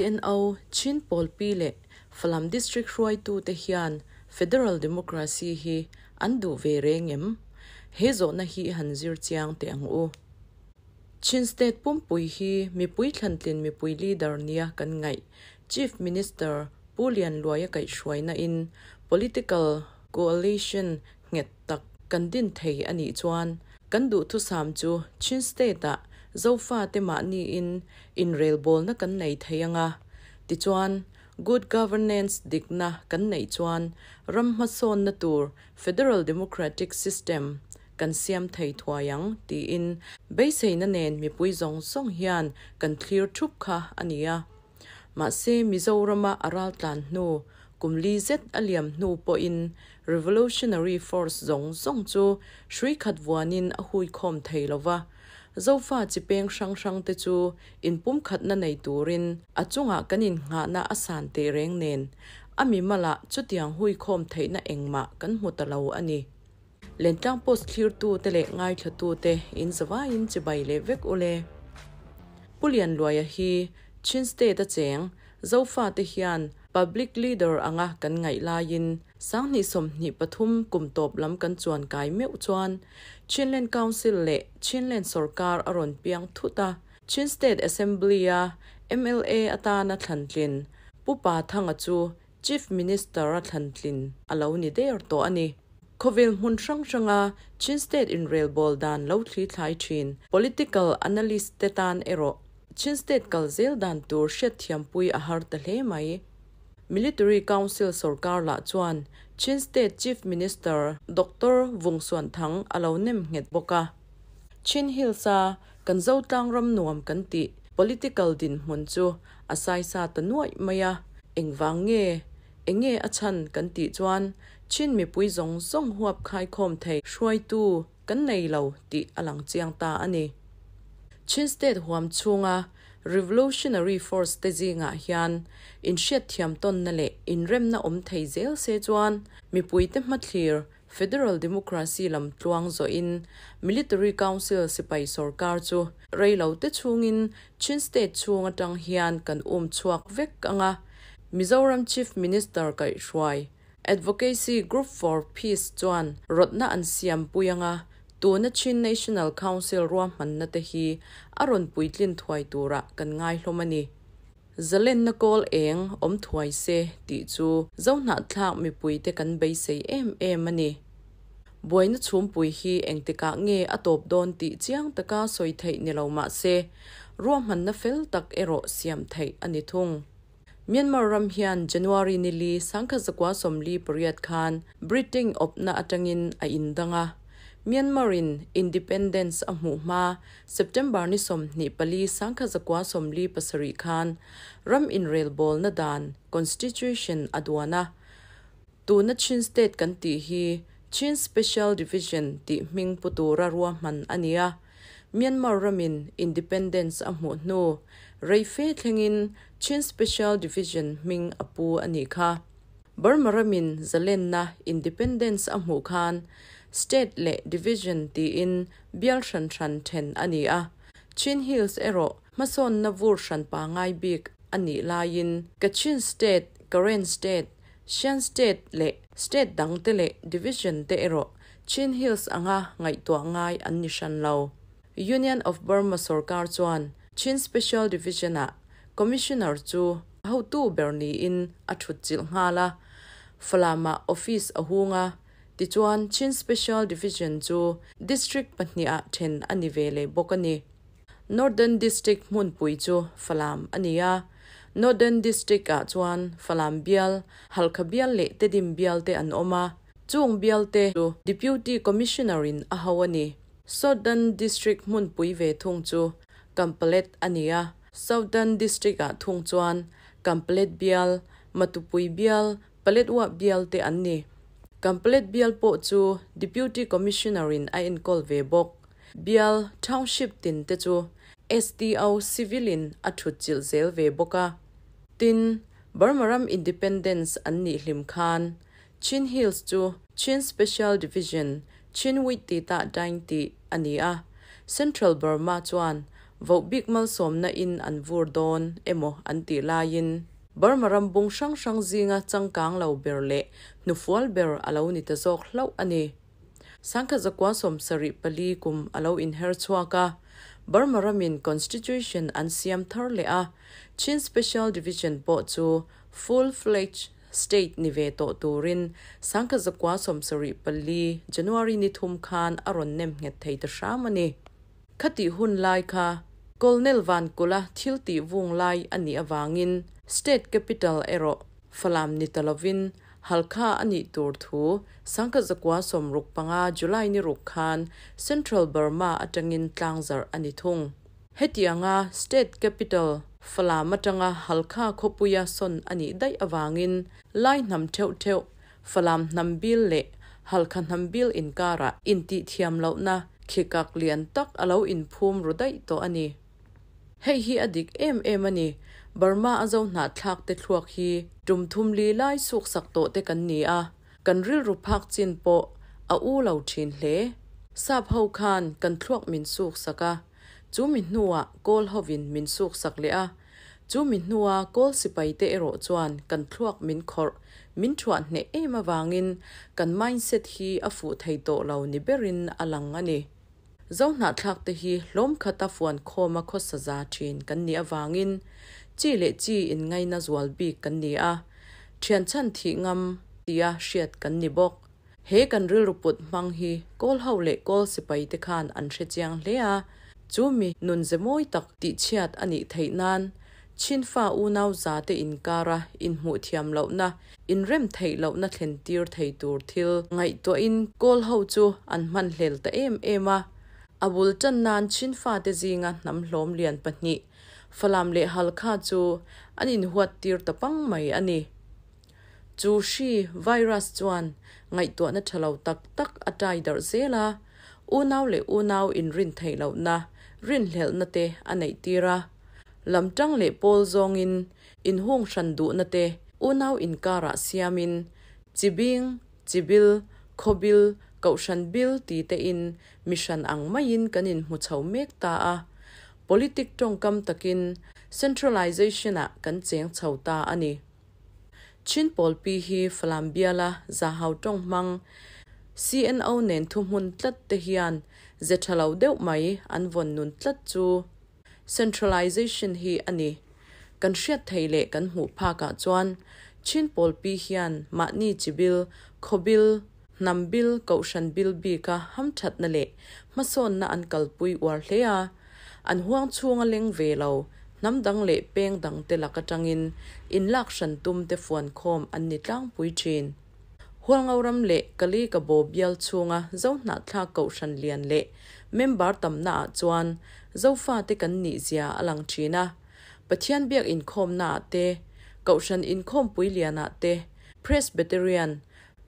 CNO, Chin pawlpi leh Falam District hruaitute hian Federal Democracy hi an duh ve reng em? He zawhna hi i han zir chiang teh ang u. Chin State pumpui hi mipui thlantlin mipui leader nia kan ngaih Chief Minister Pu Lianluaia kaihhruaina in political coalition nghet tak kan din thei a nih chuan kan duhthusam chu Chin State-ah Zofate mahniin inrelbawlna kan nei thei ang a, tichuan good governance dikna kan neih chuan ram hmasawnna tur Federal Democratic System kan siam thei thuai ang tiin beiseina nen mipui zawng zawng hian kan thlir thup kha a ni a. Mahse, Mizorama a raltlan hnu kum li zet a liam hnu pawhin Revolutionary Force zawng zawng chu hrui khat vuanin a huikhawm thei lo va, Zofa chi peng hrang hrangte chu inpumkhatna nei turin a chungah kan innghahna a san teh reng nen a mimalah chutiang huikhawm theihna engmah kan hmu ta lo a ni. Lentlang post thlirtute leh ngaithlatute in zavaiin chibai leh vek u le. Pu Lianluaia hi Chin State a cheng Zofate hian public leader anga kan ngaih laiin 2023 kum tawp lam kan chuan kai meuh chuan Chinland Council leh Chinland sorkar a rawn piang thut a, Chin State Assembly-a mla atana thlantlin Pu Pa Thanga chu Chief Minister a thlantlin a lo ni der tawh a ni. Khawvel hmun hrang hranga Chin State inrelbawl dan lo thli thlai thin political analyst te tan erawh Chin State kal zel dan tur hriatthiampui a har ta hle mai. Military Council sorkar lah chuan Chin State Chief Minister Doctor Vung Suan Thang a lo nem nghet bawk a. Chin Hills-a kan Zotlang ram nuam kan tih political dinhmun chu a saisa ta nuaih mai a, engvang nge, enge a chhan kan tih chuan Chin mipui zawng zawng huap khaikhawm thei hruaitu kan nei lo tih a lang chiang ta a ni. Chin State huam chhunga Revolutionary Force te zingah hian inhriatthiam tawnna leh inremna awm thei zel se chuan mipuite hmathlir Federal Democracy lam tluang zawhin Military Council sipai sorkar chu rei lo te chhungin Chin State chhung atang hian kan um chhuak vek ang a, Mizoram Chief Minister kaihhruai Advocacy Group for Peace chuan rawtna an siam pui ang a, tuna Chin National Council ruahmanna te hi a rawn puitlin thuai turah kan ngai hlawm a ni. Zalenna kawl eng awm thuai se tih chu Zohnahthlak mipuite kan beisei em em a ni. Buaina chhumpui hi engtikah nge a tawp dawn tih chiang taka sawi theih ni lo mah se, ruahmanna fel tak erawh siam theih a ni thung. Myanmar ram hian January ni li 1948 khan Britain awpna atangin a indang a, Myanmar-in independence a hmuh hma September ni 24 1947 khan ram inrelbawlna dan, Constitution, a duan a. Tuna Chin State kan tih hi Chin Special Division tih hming pu tura ruahman a ni a. Myanmar ramin independence a hmuh hnu rei fe thlengin Chin Special Division hming a pu a nih kha. Burma ramin zalenna, independence, a hmuh khan State leh Division tiin bial hran hran then a ni a. Chin Hills erawh hmasawnna vur hran pangai bik a nih laiin Kachin State, Karen State, Shan State leh State dangte leh Division te erawh Chin Hills anga ngaihtuah ngai an ni hran lo. Union of Burma sorkar chuan Chin Special Division-ah Commissioner chu a hotu ber niin a thutchilh nghal a, Falamah office a hung a, tichuan Chin Special Division chu District pahniha then a ni ve leh bawk a ni. Northern District hmunpui chu Falam a ni a, Northern District-ah chuan Falam bial, Halkha bial leh Tedim bial te an awm a, chung bial te chu Deputy Commissioner-in a ho a ni. Southern District hmunpui ve thung chu Kampalet a ni a, Southern District-ah thung chuan Kampalet bial, Matupui bial, Paletwa bial te an ni. Kampalet bial pawh chu Deputy Commissioner-in a enkawl ve bawk. Bial, Township tin te chu SDO Civil-in a thutchilh zel ve bawk a. Tin, Burma ram Independence an nih hlim khan Chin Hills chu Chin Special Division, Chin Wit Ti Tah Daing tih a ni a. Central Burma chuan. Vohbik malsawmna in an vur dawn emaw an tih laiin Burma ram bung hrang hrang zinga changkang lo ber leh hnufual ber a lo ni ta zawk hlauh a ni. 1974 kum a lo inher chhuak a, Burma ramin Constitution an siam thar leh a, Chin Special Division pawh chu full-fledged state ni ve tawh turin 1974 January ni thum khan a rawn nem nghet thei ta hram a ni. Khatih hun lai kha Colonel Vankula thil tih vung lai a nih avangin State Capital erawh Falam ni ta lovin Halkha a nih tur thu 1965 July ni ruk khan Central Burma atangin tlangzarh a ni thung. Hetianga State Capital Falam atanga Halkha khawpuia sawn a nih daih avangin Lai hnam theuh theuh Falam hnam bil leh Halkha hnam bil inkarah intihthiam lohna khikak lian tak a lo inphum ru daih tawh a ni. Hei hi a dik em em a ni. Burma a zo hnahthlak te thluak hi tum thum li lai suksak tawh te kan ni a, kan rilru phak chin pawh a u lo thin hle. Sap ho khan kan thluak min suksak a, chu mi hnuah Kawl hovin min suksak leh a, Chu mi hnua Kawl sipaite erawh chuan kan thluak min khawrh, min thuah hneh em avangin kan mindset hi a fuh thei tawh lo ni berin a lang a ni. Zohnahthlakte hi hlawm khata fuan khawma khawsa za thin kan nih avangin chi leh chi inngaina zual bik kan ni a, thian chhan thih ngam tia hriat kan ni bawk. He kan rilru put hmang hi Kawl ho leh Kawl sipaite khan an hre chiang hle a, chu mi nun ze mawi tak tihchhiat a nih theih nan Chinfa unau zate inkara inhmuh thiam lohna, inrem theih lohna thlen tir thei tur thil ngaihtuahin Kawl ho chu an hmanhlel ta em em a. A bul tan nan Chinfate zinga hnam hlawm lian pahnih, Falam leh Halkha chu an inhuat tir ta pang mai a ni. Chu hri, virus, chuan ngaihtuahna tha lo tak tak a tai darh zel a, unau leh unau inrin theih lohna, rinhlelhna te a neih tir a. Lamtang leh pawl zawngin inhung hran duhna te unau inkarah siamin chibing, chibil, khawbil, kohhran bil ti tein mi hran ang maiin kan inhmu chho mek ta a. Politic tawngkam takin centralization-ah kan cheng chho ta a ni. Chin pawlpi hi Falam biala Zahau tawng hmang CNO nen thuhmun tlat te hian ze tha lo deuh mai an vawn nun tlat chu centralization hi a ni. Kan hriat thei leh kan hmuh phakah chuan Chin pawlpi hian mahni chibil, khawbil, hnam bil, kohhran bil bika hamthatna leh hmasawnna an kalpui uar hle a. An huang chhunga leng ve lo, hnam dang leh peng dangte lak atangin inlak hran tum te fuan khawm an ni tlangpui thin. Hualngoram leh Kali Kabaw bial chhunga Zohnahthlak Kohhran lian leh member tamnaah chuan Zofate kan nih zia a lang thin a. Pathian biak inkhawmnaah te, Kohhran inkhawmpui lianah te, Presbyterian,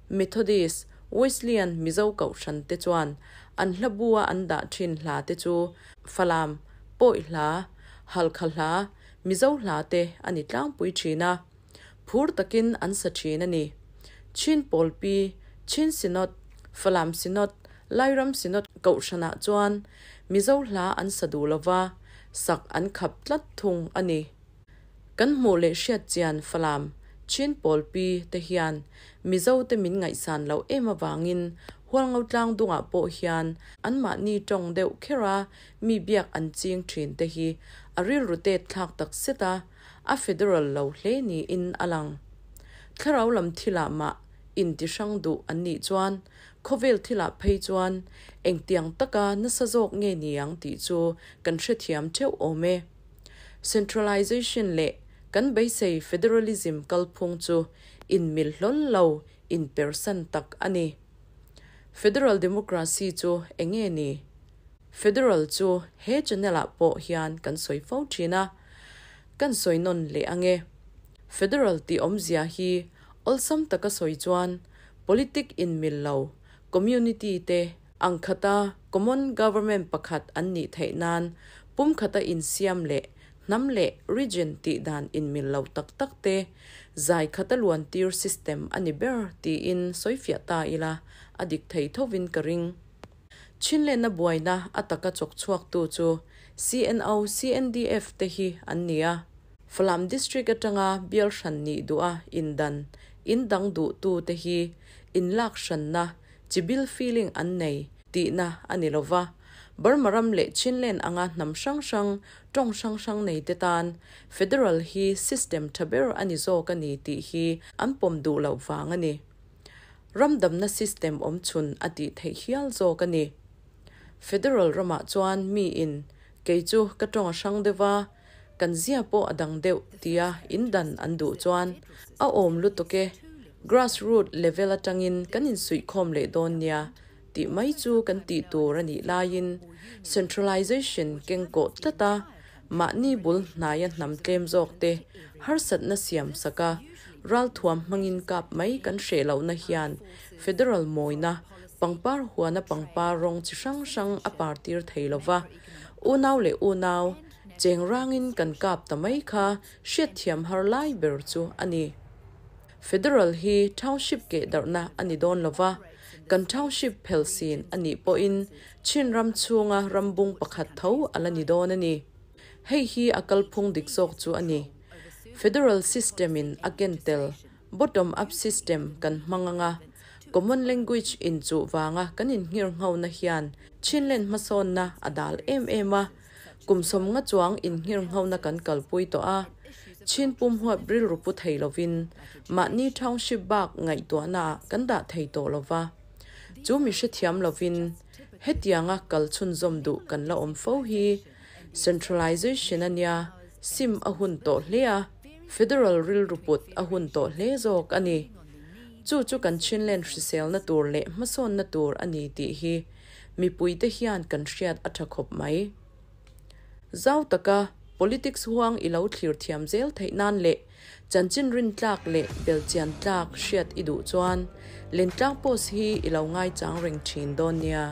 Methodist, Wesleyan Mizo Kohhran te chuan an hla bua an dah thin hla te chu Falam, Pawi hla, Halkha hla, Mizo hla te a ni tlangpui thin a. Phur takin an sa thin a ni. Chin Pawlpi, Chin Synod, Falam Synod, Lairam Synod Kohhranah chuan Mizo hla an sa duh lova, sak an khap tlat thung a ni. Kan hmuh leh hriat chian Falam, Chin Pawlpi te hian Mizo te min ngaihsan loh em avangin Hualngo tlang dungah pawh hian anmahni tawng deuh kher a mi biak an ching thin te hi a rilru tet thlak tak zet a, a federal lo hle niin a lang. Thlarau lam thilah mah inti hrang duh an nih chuan khawvel thilah phei chuan engtiang taka nasa zawk nge niang tih chu kan hrethiam theuh awm e. Centralization leh kan beisei federalism kalphung chu inmil hlawl lo inpersan tak a ni. Federal democracy chu enge ni? Federal chu he channel-ah pawh hian kan sawi fo thin a, kan sawi nawn leh ange. Federal tih awmzia hi awlsam taka sawi chuan politic inmil lo community te Ang khata common government pakhat an nih theih nan pumkhata insiam leh hnam leh region tih dan inmil lo tak tak te zai khata luantir system a ni ber tiin sawifiah ta ila a dik thei thovin ka ring. Chinlehna buaina a taka chawk chhuaktu chu CNO, CNDF te hi an ni a. Falam District atanga bial hran nih duha indan, indang duhtute hi inlak hranna Chibil feeling an nei tihna a ni lova, Burma ram leh Chinland anga hnam hrang hrang, tawng hrang hrang nei te tan Federal hi system tha ber a ni zawk a ni tih hi an pawm duh loh vang a ni. Ram damna system awm chhun a tih theih hial zawk a ni. Federal ramah chuan miin kei chu ka tawng a hrang deuh a, Kan zia pawh a dang deuh tia in dan an duh chuan a awm lutuk e, grass root level atangin kan insuihkhawm leh dawn nia tih mai chu kan tih tur a nih laiin centralization kengkawh tlat a, mahni bul hnaia hnam tlem zawk te harsatna siam sak a, ralthuam hmangin kap mai kan hreh lohna hian federal mawina pangpar huana pangpar rawng chi hrang hrang a partir thei lova, unau leh unau Cheng rangin kan kap ta mai kha hriatthiam har lai ber chu a ni. Federal hi township keh darhna a ni dawn lo va, kan township phel sin a nih pawhin Chin ram chhunga rambung pakhat tho a la ni dawn a ni. Hei hi a kalphung dik zawk chu a ni. Federal system in a ken tel Bottom up system kan hmang anga common language inchuh vanga kan innghirnghona hian Chinland hmasawnna a dal em em a, Kum sawmnga chuang innghirnghona kan kalpui tawh a, Chin pum huap rilru pu thei lovin mahni township bak ngaihtuahnaah kan dah thei tawh lo va. Chu mi hrethiam lovin hetianga kal chhunzawm duh kan la awm fo hi centralization a nia, sim a hun tawh hle a, federal rilru put a hun tawh hle zawk a ni. Chu chu kan Chinland hriselna tur leh hmasawnna tur a ni tih hi Mipuite hian kan hriat a tha khawp mai. Zau taka politics huang i lo thlir thiam zel theih nan leh chanchin rintlak leh belchian tlak hriat i duh chuan Lentlang Post hi i lo ngaichang reng thin dawn nia.